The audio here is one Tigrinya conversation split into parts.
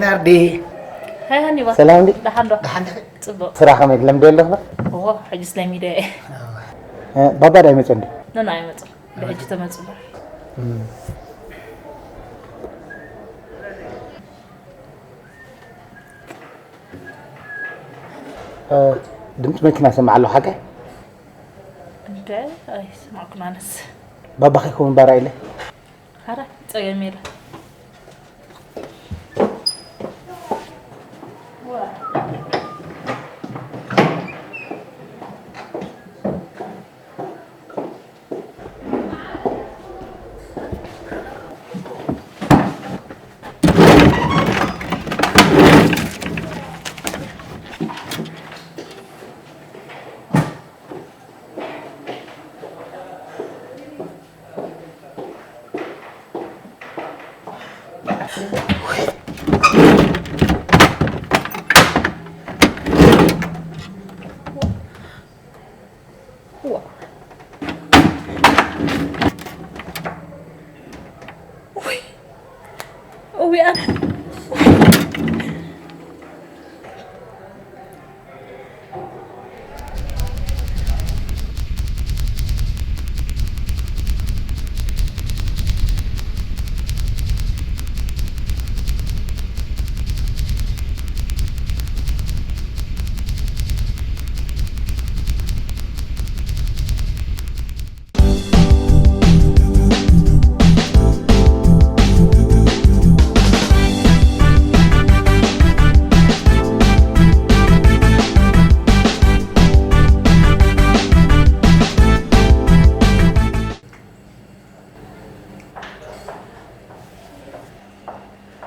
ናርዲ። ሃይ ሃኒባ። ሰላም እንዲ? ደሓን ዶ? ደሓን ዲኺ? ጽቡቕ። ስራሕ ከመይ ለምደ ኣለኹ? እዎ፣ ሕጂ ስለሚደ እየ። እ፣ ባባ ዶ ኣይመጸን ድዩ? ኖ፣ ኖ፣ ኣይመጽን። ብሕጂ ተመጽኡ። እም። እ፣ ድምፂ መኪና ሰማዕ ኣለኹ ሓቀይ? እንደ ኣይሰማዕኩን ኣነስ። ባባ ከይከውን ባራ ኢለ። ኧረ ጸገም የለ።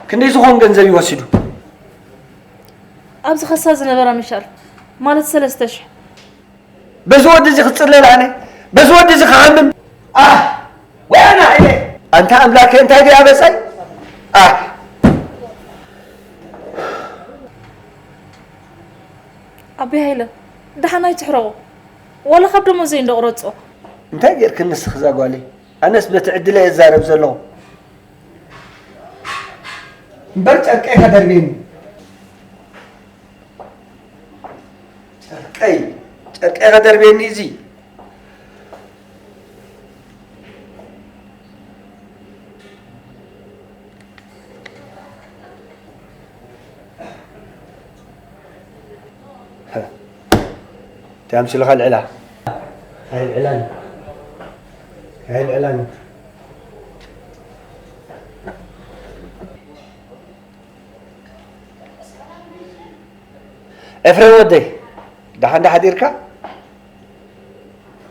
ክንደይ ዝኾን ገንዘብ ይወስዱ? ኣብዚ ከሳ ዝነበራ ምሻል ማለት ሰለስተ ሽሕ። በዚ ወዲ እዚ ክጽለል ኣነ፣ በዚ ወዲ እዚ ክሃምም። ኣህ፣ ወያና ኢለ። ኣንታ ኣምላከ፣ እንታይ ድያ በጻይ? ኣህ። ኣቦይ ሃይለ፣ ደሓን ኣይትሕረቑ። ዋላ ካብ ደሞዘይ እንዶ ቁረጾ። እንታይ ጌርክኒ ንስኺ እዛ ጓለይ? ኣነስ በቲ ዕድለ እየ ዝዛረብ ዘለኹ። እምበር ጨርቀይ ከደርብየኒ። ጨርቀይ፣ ጨርቀይ ከደርብየኒ እዚ። እንታይ ኣምሲልካ ልዕላ? ኣይልዕላን። ኣይልዕላን። ኤፍሬም ወደይ፣ ደሓን ዶ ሓዲርካ?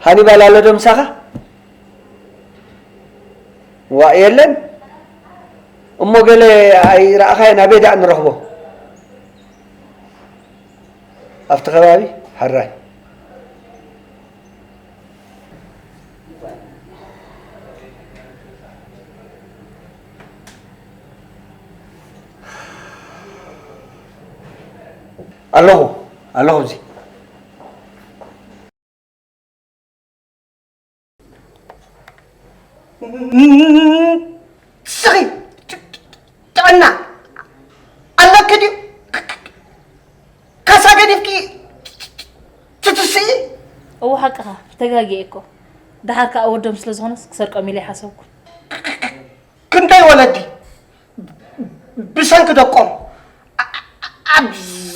ሃኒባል ኣሎ ዶ ምሳኻ? ዋእ፣ የለን። እሞ ገለ ኣይረኣኻዮን፣ ኣበይ ደኣ ንረኽቦ? ኣብቲ ከባቢ ሕራይ። ኣለኹ፣ ኣለኹ፣ እዚ። ስኺ፣ ጥዕና ኣለኪ ድዩ? ካሳ ገዲፍኪ ትትስኢ? እወ፣ ሓቅኻ፣ ተጋግየ እኮ። ደሓር ከኣ ወዶም ስለ ዝኾነስ ክሰርቆም ኢለ ኣይሓሰብኩን። ክንደይ ወለዲ ብሰንኪ ደቆም ኣ-፣ ኣ-፣ ኣብ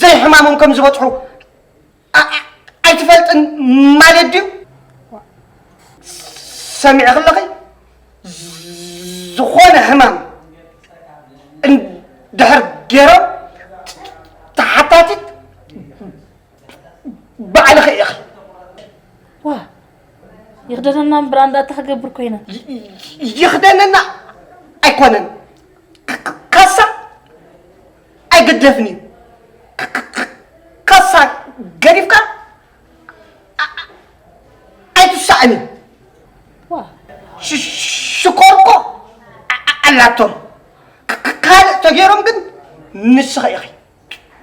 ዘይሕማሞም ከም ዝበጽሑ ኣ-፣ ኣ-፣ ኣይትፈልጥን ማለት ድዩ? ሰሚዕኺ ኣለኺ? ዝኾነ ሕማም እንድሕር ገይሮም ተሓታቲት ባዕልኺ ኢኺ። ዋ፣ ይኽደነና እምበር ኣንዳ እንታይ ክገብር ኮይነ? ይ-፣ ይ-፣ ይኽደነና ኣይኮነን። ክ-፣ ክ-፣ ካሳ ኣይግደፍን እዩ። ክ-፣ ክ-፣ ክ-፣ ካሳ ገዲፍካ ኣ-፣ ኣ-፣ ኣይትሳእን እዩ። ዋ። ሽ-፣ ሽኮር እኮ ኣ-፣ ኣ-፣ ኣላቶም። ክ-፣ ክ-፣ ካልእ ተገይሮም ግን ንስኺ ኢኺ።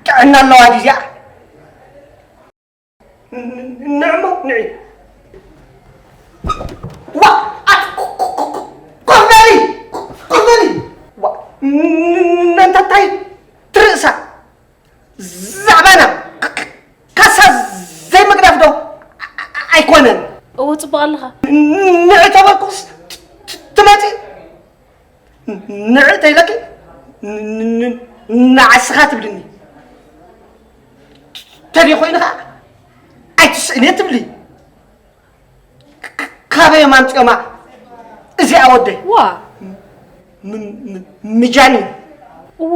ጥዕና ኣለዋ ድዩ እዚኣ? ን-፣ ን-፣ ንዕሞ፣ ንዒ። ዋ፣ ኣት-፣ ኮ-፣ ኮ-፣ ኮ-፣ ኮ-፣ ኮፍ በሊ፣ ኮፍ በሊ። ዋ፣ ን-፣ ን-፣ ን-፣ እንታታይ ኣለኻ። ንዕ ተበልኩስ ት- ት- ትመጺ? ንዕ ተይለኪ ን- ን- ን- ንዓስኻ ትብልኒ። ተዲ ኮይኑ ኸዓ ኣይትስእን እየ ትብሊ። ክ- ክ- ካበይ ኣምጺኦማ እዚኣ ወደይ? ዋ። ም- ም- ምጃኒ። ዎ።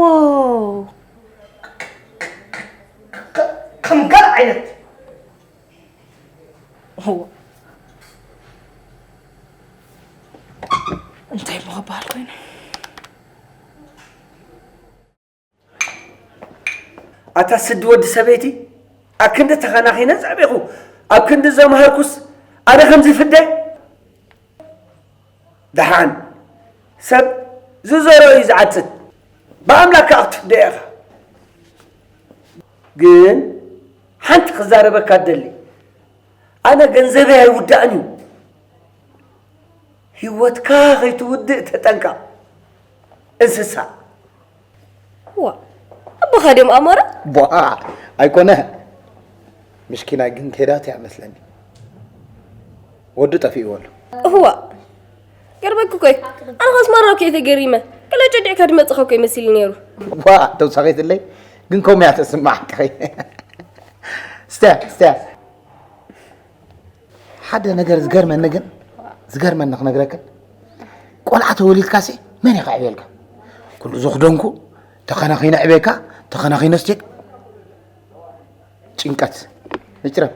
ከ- ከም ጋል ዓይነት። እዋ። እንታይ እሞ ክበሃል ኮይኑ? ኣታ ስዲ ወዲ ሰበይቲ፣ ኣብ ክንዲ ተኸናኺነ ዘዕቤኹ፣ ኣብ ክንዲ ዘምሃርኩስ ኣነ ከምዚ ፍደ? ደሓን ሰብ ዝዘርኦ እዩ ዝዓጽድ። ብኣምላክ ከኣ ክትፍደ ኢኻ። ግን ሓንቲ ክዛረበካ እደሊ። ኣነ ገንዘበይ ኣይውዳእን እዩ። ህይወትካ ከይትውድእ ተጠንቀቕ። እንስሳ። ዋ፣ ኣቦኻ ድዮም ኣሞራ? ቧ፣ ኣይኮነ። ምሽኪና ግን ከይዳት እያ መስለኒ። ወዱ ጠፊእዎ ኣሎ። እዋ፣ ገርመክ እኮ እዩ። ኣነ ኸስ ማራ እኮ እየ ተገሪመ። ገለ ጨዲዕካ ድመጽኻ እኮ ይመስል ነይሩ። ዋ፣ ተውሳኺትለይ ግን ከምኡ እያ ተስምዓካ። ስተያ፣ ስተያ። ሓደ ነገር ዝገርመኒ ግን፣ ዝገርመኒ ክነግረክን፣ ቆልዓ ተወሊድካሲ መን እዩ ከዕብየልካ? ኩሉ ዝኽደንኩ ተኸናኺነ ዕቤካ፣ ተኸናኺነ ስቴክ። ጭንቀት። ንጭረም።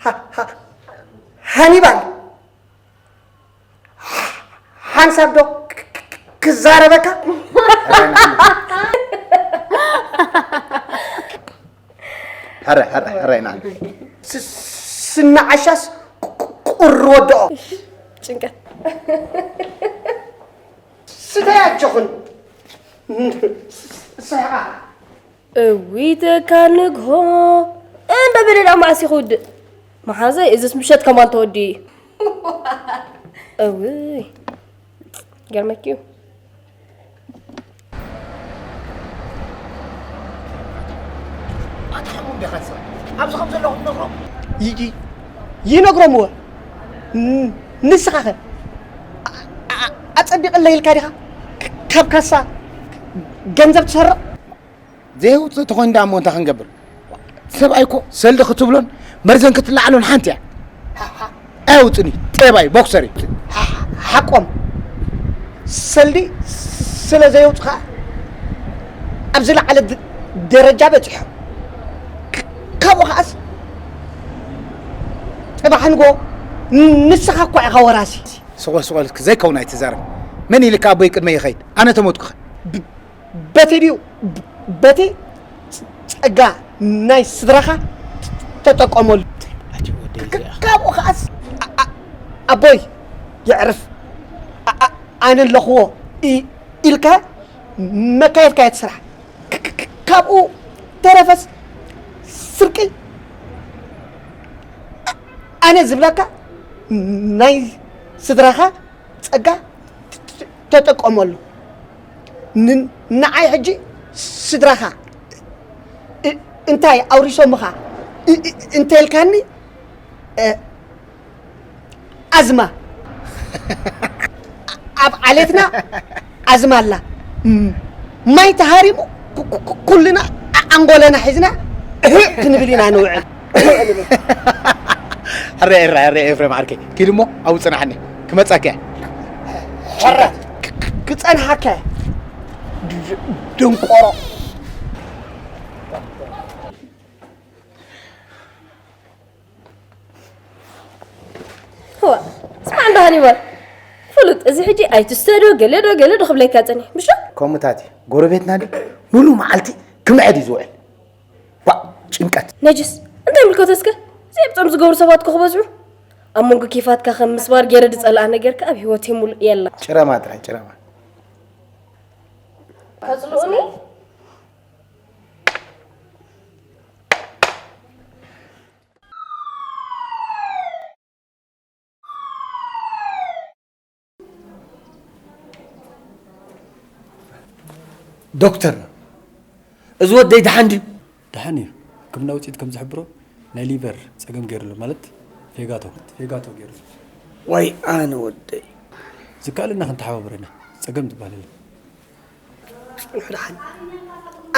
ሃ- ሃ- ሃኒባል፣ ሓንሳብ ዶ ክ- ክ- ክዛረበካ? ሕረ፣ ሕረ፣ ሕረ ኢና። ስ- ስናዓሻስ ቁ- ቁ- ቁሪ ወድኦ። ጭንቀት። ስተይ ኣጆኽን። ስሕቓ። እዊተካ ንግሆ እንዶ በደዳ መዓስ ይኽውድእ? መሓዘይ፣ እዝስ ምሸት ከማን ተወዲኡ እዩ። እውይ፣ ገርመኪ እዩ። ኣታ ሕሙም ዲኻ ንስኻ? ኣብዚ ከም ዘለኹ ትነግሮም? ይ- ይ- ይነግሮም እወ። ን- ንስኻ ኸ? ኣ- ኣ- ኣጸቢቕለይ ኢልካ ዲኻ? ክ- ካብ ካሳ ገንዘብ ትሰርቕ? ዘየውፅእ ተኾይኑ ደኣ እሞ እንታይ ክንገብር? ሰብኣይ እኮ ሰልዲ ክትብሎን መርዘን ክትለዓሎን ሓንቲ እያ። ኣየውፅእን እዩ። ጤባይ ቦክሰር እዩ። ሓቆም ሰልዲ ስለ ዘየውፅኻ ኣብ ዝለዓለ ድ- ደረጃ በፂሖም። ክ- ካብኡ ከዓስ ፅባሕ ንጎ ንስኻ እኳ ኢኻ ወራሲ። ስቆል ስቆል እስኪ ዘይከውን ኣይትዛረብ። መን ኢልካ ኣቦይ ቅድመይ ይኸይድ? ኣነ ተሞትኩኸ? ብ- በቲ ድዩ በቲ ጸጋ ናይ ስድራኻ ተጠቀመሉ። ኣቲ ወደይ እዚኣ። ካብኡ ከዓስ ኣ- ኣ- ኣቦይ የዕርፍ ኣ- ኣ- ኣነ ኣለኽዎ ኢ- ኢልካ መካየድካዮ እቲ ስራሕ። ክ- ክ- ክ- ካብኡ ተረፈስ ስርቂ ኣነ ዝብለካ ናይ ስድራኻ ጸጋ ተጠቀመሉ። ን- ንዓይ ሕጂ ስድራኻ እ- እንታይ ኣውሪሶምኻ እ- እ- እንተልካኒ እ- ኣዝማ ኣብ ዓሌትና ኣዝማ ኣላ። ም- ማይ ተሃሪሙ ኩ- ኩ- ኩ- ኩልና ኣ- ኣንጎለና ሒዝና ክንብል ኢና ንውዕል። ሕረ ሕረ ሕረ ኤፍሬም ዓርከይ ኪድ እሞ ኣብኡ ጽናሓኒ ክመጻካ እየ። ሕረ ክ- ክ- ክጸንሓካ እየ። ድ- ደንቆሮ። እዋ፣ ስማዕ እንዳ ሃኒባል። ፍሉጥ፣ እዚ ሕጂ ኣይትስተዶ፣ ገለ ዶ፣ ገለ ዶ ክብለካ ጸኒሑ፣ ምሽ ዶ? ከምኡታት እዩ። ጎረቤትና ድዩ? ሙሉ መዓልቲ ክምዕድ እዩ ዝውዕል። ዋ፣ ጭንቀት። ነጅስ፣ እንታይ ምልከቶ እስከ? ዘይብጾም ዝገብሩ ሰባት እኮ ክበዝሑ። ኣብ መንጎ ኬፋትካ ከም ምስባር ገይረ ዝጸልኣ ነገር ከኣ ኣብ ህይወተይ ሙሉእ የላ። ጭረማ ጥራይ፣ ጭረማ። ከጽልኡኒ? ዶክተር፣ እዚ ወደይ ደሓን ድዩ? ደሓን እዩ። ሕክምና ውፅኢት ከም ዝሕብሮ ናይ ሊቨር ፀገም ገይሩሉ፣ ማለት ፌጋቶ፣ ፌጋቶ ገይሩሉ። ዋይ ኣነ ወደይ። ዝከኣለና ክንተሓባበሮ ኢና። ፀገም ዝበሃል የለን። ጽንሑ ደሓን።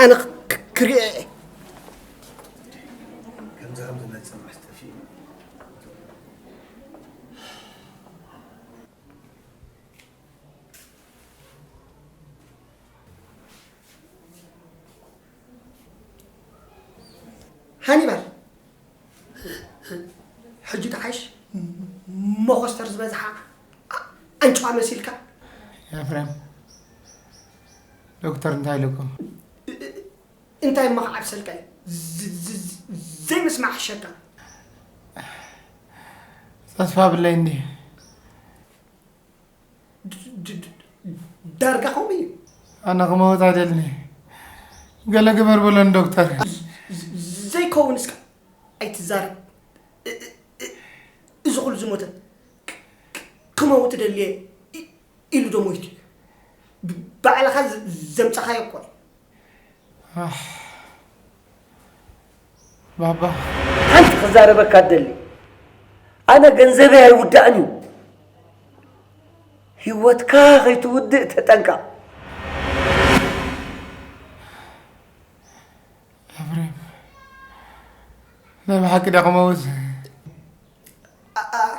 ኣነ ክ-፣ ክ-፣ ክሪኦ እየ። ከምዚ ከም ዝመጽእ ማሕተፊ። ሃኒባል፣ ሕጂ ተሓይሽ? መኾስተር ዝበዝሓ ኣንጭዋ መሲልካ። ኤፍሬም፣ ዶክተር እንታይ ኢሉኩም? እንታይ እሞ ክዓብሰልካ እዩ? ዝ-፣ ዝ-፣ ዝ-፣ ዘይምስማዕ ሕሸካ። ተስፋ ብለይ እንዲ። ድ-፣ ድ-፣ ድ-፣ ዳርጋ ከምኡ እዩ። ኣነ ክመውት ኣይደልን እየ። ገለ ግበር በሎኒ ዶክተር። ዝ-፣ ዝ-፣ ዘይከውን እስካ ኣይትዛረብ። እ-፣ እ-፣ እ-፣ እዚ ኩሉ ዝሞተ ክ-፣ ክ-፣ ክመውት ደልየ ኢ-፣ ኢሉ ዶ ሞይቱ እዩ? ብ-፣ ባዕልኻ ዝ-፣ ዘምጻኻዮ እኮ እዩ። ኣሕ፣ ባባ። ሓንቲ ክዛረበካ እደሊ። ኣነ ገንዘበይ ኣይውዳእን እዩ። ህይወትካ ከይትውድእ ተጠንቀቕ። ኤፍሬም፣ ናይ ብሓቂ ዲኻ ክመውት? ኣ-፣ ኣ-፣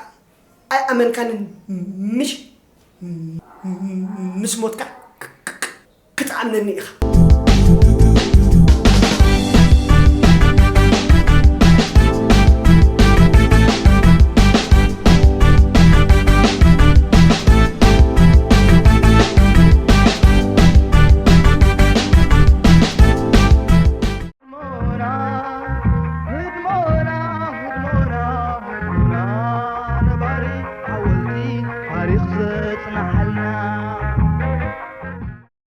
ኣይኣመንካንን ምሽ? ምስ ሞትካ ክ-፣ ክ-፣ ክ-፣ ክትኣምነኒ ኢኻ።